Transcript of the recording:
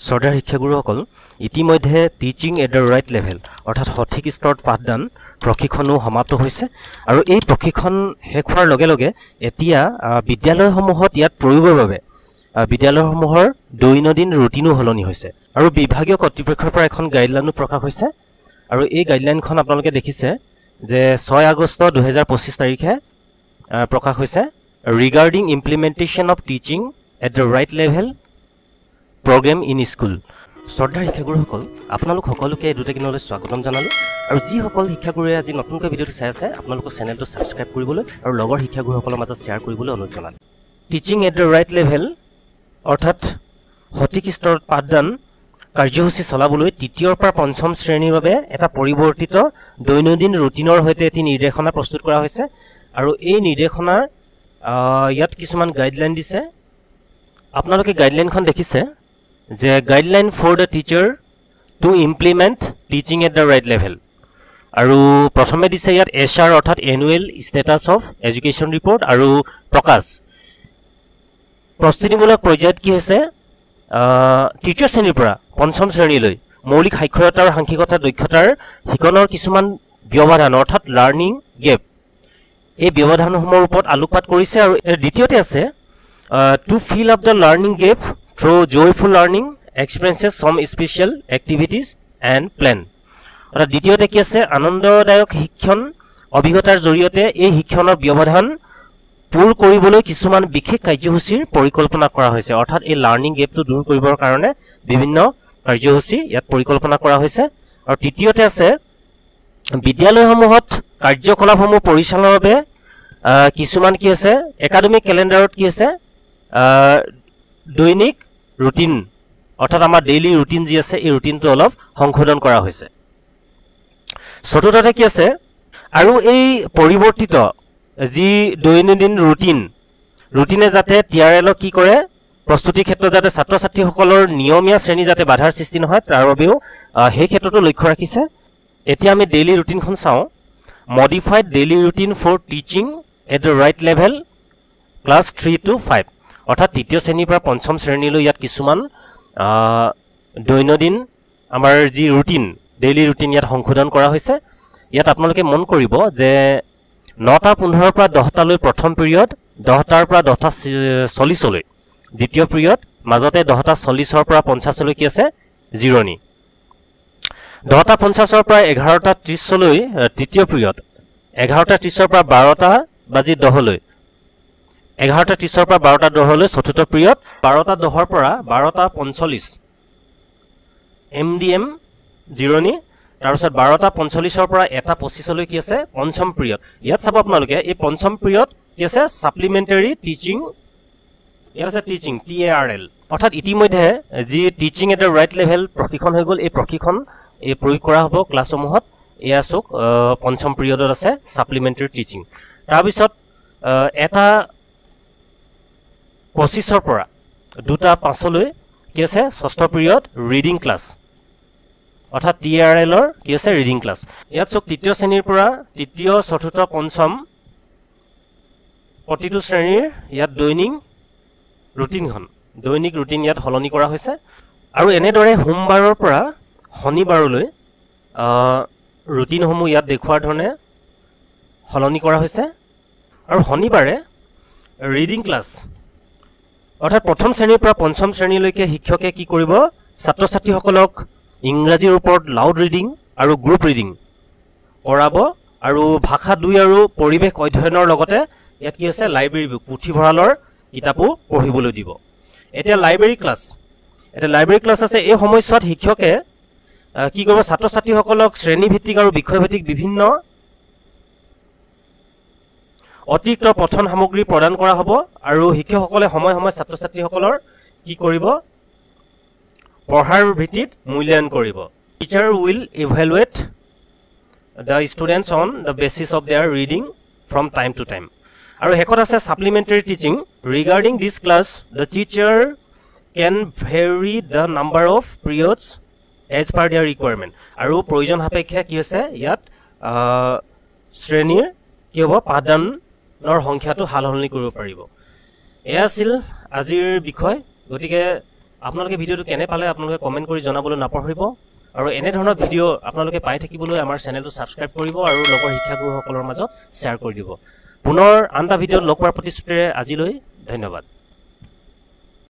শ্ৰদ্ধাৰ শিক্ষাগুৰুসকল, ইতিমধ্যে teaching at the right level অৰ্থাৎ সঠিক স্তৰত পাঠদান প্ৰশিক্ষণো সমাপ্ত হৈছে আৰু এই প্ৰশিক্ষণ শেষ হোৱাৰ লগে লগে এতিয়া বিদ্যালয়সমূহত ইয়াত প্ৰয়োগৰ বাবে বিদ্যালয়সমূহৰ দৈনন্দিন ৰুটিনো সলনি হৈছে আৰু বিভাগীয় কৰ্তৃপক্ষৰ পৰা এখন গাইডলাইনো প্ৰকাশ হৈছে আৰু এই গাইডলাইনখন আপোনালোকে দেখিছে যে 6 আগষ্ট 2025 তাৰিখে প্ৰকাশ হৈছে regarding implementation of teaching at the right level program in school. শ্ৰদ্ধাৰ শিক্ষাগুৰুসকল, আপোনালোক সকলোকে এডুটেকিনলৈ স্বাগতম জনালোঁ আৰু যিসকল শিক্ষাগুৰুৱে আজি নতুনকৈ ভিডিঅ'টো চাই আছে আপোনালোকৰ চেনেলটো ছাবস্ক্ৰাইব কৰিবলৈ আৰু লগৰ শিক্ষাগুৰুসকলৰ মাজত শ্বেয়াৰ কৰিবলৈ অনুৰোধ জনালোঁ। Teaching at the right level অৰ্থাৎ সঠিক স্তৰত পাঠদান কাৰ্যসূচী চলাবলৈ তৃতীয়ৰ পৰা পঞ্চম শ্ৰেণীৰ বাবে এটা পৰিৱৰ্তিত দৈনন্দিন ৰুটিনৰ সৈতে এটি নিৰ্দেশনা প্ৰস্তুত কৰা হৈছে আৰু এই নিৰ্দেশনাৰ ইয়াত কিছুমান গাইডলাইন দিছে। আপোনালোকে গাইডলাইনখন দেখিছে যে guideline for the teacher to implement teaching at the right level আৰু প্ৰথমে দিছে ইয়াত এছ আৰ অৰ্থাৎ annual status of education report আৰু প্ৰকাশ প্ৰস্তুতিমূলক পৰ্যায়ত কি হৈছে, তৃতীয় শ্ৰেণীৰ পৰা পঞ্চম শ্ৰেণীলৈ মৌলিক সাক্ষৰতা আৰু সাংখ্যিকতা দক্ষতাৰ শিকনৰ কিছুমান ব্যৱধান অৰ্থাৎ লাৰ্ণিং গেপ, এই ব্যৱধানসমূহৰ ওপৰত আলোকপাত কৰিছে। আৰু দ্বিতীয়তে আছে to fill up the learning gap through joyful learning experiences, some special activities and plan. অৰ্থাৎ দ্বিতীয়তে কি আছে, আনন্দদায়ক শিক্ষণ অভিজ্ঞতাৰ জৰিয়তে এই শিক্ষণৰ ব্যৱধান পূৰ কৰিবলৈ কিছুমান বিশেষ কাৰ্যসূচীৰ পৰিকল্পনা কৰা হৈছে। অৰ্থাৎ এই লাৰ্ণিং গেপটো দূৰ কৰিবৰ কাৰণে বিভিন্ন কাৰ্যসূচী ইয়াত পৰিকল্পনা কৰা হৈছে। আৰু তৃতীয়তে আছে বিদ্যালয়সমূহত কাৰ্যকলাপসমূহ পৰিচালনাৰ বাবে কিছুমান কি আছে, একাডেমিক কেলেণ্ডাৰত কি আছে, দৈনিক ৰুটিন অৰ্থাৎ আমাৰ ডেইলি ৰুটিন যি আছে এই ৰুটিনটো অলপ সংশোধন কৰা হৈছে। চতুৰ্থতে কি আছে, আৰু এই পৰিৱৰ্তিত যি দৈনন্দিন ৰুটিনে যাতে টি আৰ এলক কি কৰে, প্ৰস্তুতিৰ ক্ষেত্ৰত যাতে ছাত্ৰ ছাত্ৰীসকলৰ নিয়মীয়া শ্ৰেণী যাতে বাধাৰ সৃষ্টি নহয় তাৰ বাবেও সেই ক্ষেত্ৰতো লক্ষ্য ৰাখিছে। এতিয়া আমি ডেইলি ৰুটিনখন চাওঁ। Modified daily routine for teaching at the right level class 3 to 5 অৰ্থাৎ তৃতীয় শ্ৰেণীৰ পৰা পঞ্চম শ্ৰেণীলৈ ইয়াত কিছুমান দৈনন্দিন আমাৰ যি ৰুটিন, ডেইলি ৰুটিন ইয়াত সংশোধন কৰা হৈছে। ইয়াত আপোনালোকে মন কৰিব যে 9:15ৰ পৰা 10টালৈ প্ৰথম পিৰিয়ড, 10টাৰ পৰা 10:40লৈ দ্বিতীয় পিৰিয়ড, মাজতে 10:40ৰ পৰা 50লৈ কি আছে জিৰণি, 10:50ৰ পৰা 11:30লৈ তৃতীয় পিৰিয়ড, 11:30ৰ পৰা 12:10লৈ, 11:30ৰ পৰা 12:10লৈ চতুৰ্থ পিৰিয়ড, 12:10ৰ পৰা 12:45 এম ডি এম জিৰণি, তাৰপিছত 12:45ৰ পৰা 1:25লৈ কি আছে পঞ্চম পিৰিয়ড। ইয়াত চাব আপোনালোকে এই পঞ্চম পিৰিয়ড কি আছে ছাপ্লিমেণ্টাৰী টিচিং, ইয়াত আছে টিচিং টি এ আৰ এল। অৰ্থাৎ ইতিমধ্যে যি teaching at the right level প্ৰশিক্ষণ হৈ গ'ল, এই প্ৰশিক্ষণ এই প্ৰয়োগ কৰা হ'ব ক্লাছসমূহত। এয়া চাওক পঞ্চম পিৰিয়ডত আছে ছাপ্লিমেণ্টাৰী টিচিং। তাৰপিছত 1:25ৰ পৰা 2:05লৈ কি আছে ষষ্ঠ পিৰিয়ড ৰিডিং ক্লাছ অৰ্থাৎ টি আৰ এলৰ কি আছে ৰিডিং ক্লাছ। ইয়াত চাওক তৃতীয় শ্ৰেণীৰ পৰা তৃতীয়, চতুৰ্থ, পঞ্চম প্ৰতিটো শ্ৰেণীৰ ইয়াত দৈনিক ৰুটিনখন, দৈনিক ৰুটিন ইয়াত সলনি কৰা হৈছে। আৰু এনেদৰে সোমবাৰৰ পৰা শনিবাৰলৈ ৰুটিনসমূহ ইয়াত দেখুওৱাৰ ধৰণে সলনি কৰা হৈছে। আৰু শনিবাৰে ৰিডিং ক্লাছ অৰ্থাৎ প্ৰথম শ্ৰেণীৰ পৰা পঞ্চম শ্ৰেণীলৈকে শিক্ষকে কি কৰিব, ছাত্ৰ ছাত্ৰীসকলক ইংৰাজীৰ ওপৰত লাউড ৰিডিং আৰু গ্ৰুপ ৰিডিং কৰাব আৰু ভাষা 2 আৰু পৰিৱেশ অধ্যয়নৰ লগতে ইয়াত কি আছে লাইব্ৰেৰী বুক, পুথিভঁৰালৰ কিতাপো পঢ়িবলৈ দিব। এতিয়া লাইব্ৰেৰী ক্লাছ, এতিয়া লাইব্ৰেৰী ক্লাছ আছে। এই সময়ছোৱাত শিক্ষকে কি কৰিব, ছাত্ৰ ছাত্ৰীসকলক শ্ৰেণীভিত্তিক আৰু বিষয়ভিত্তিক বিভিন্ন অতিৰিক্ত পঠন সামগ্ৰী প্ৰদান কৰা হ'ব আৰু শিক্ষকসকলে সময়ে সময়ে ছাত্ৰ ছাত্ৰীসকলৰ কি কৰিব, পঢ়াৰ ভিত্তিত মূল্যায়ন কৰিব। Teacher will evaluate the students on the basis of their reading from time to time. আৰু শেষত আছে supplementary teaching. Regarding this class the teacher can vary the number of periods as per their requirement. আৰু প্ৰয়োজন সাপেক্ষে কি হৈছে ইয়াত শ্ৰেণীৰ কি হ'ব, পাঠদানৰ সংখ্যাটো সাল সলনি কৰিব পাৰিব। এয়া আছিল আজিৰ বিষয়। গতিকে আপোনালোকে ভিডিঅ'টো কেনে পালে আপোনালোকে কমেণ্ট কৰি জনাবলৈ নাপাহৰিব আৰু এনেধৰণৰ ভিডিঅ' আপোনালোকে পাই থাকিবলৈ আমাৰ চেনেলটো ছাবস্ক্ৰাইব কৰিব আৰু লগৰ শিক্ষাগুৰুসকলৰ মাজত শ্বেয়াৰ কৰি দিব। পুনৰ আন এটা ভিডিঅ'ত লগ পোৱাৰ প্ৰতিশ্ৰুতিৰে আজিলৈ ধন্যবাদ।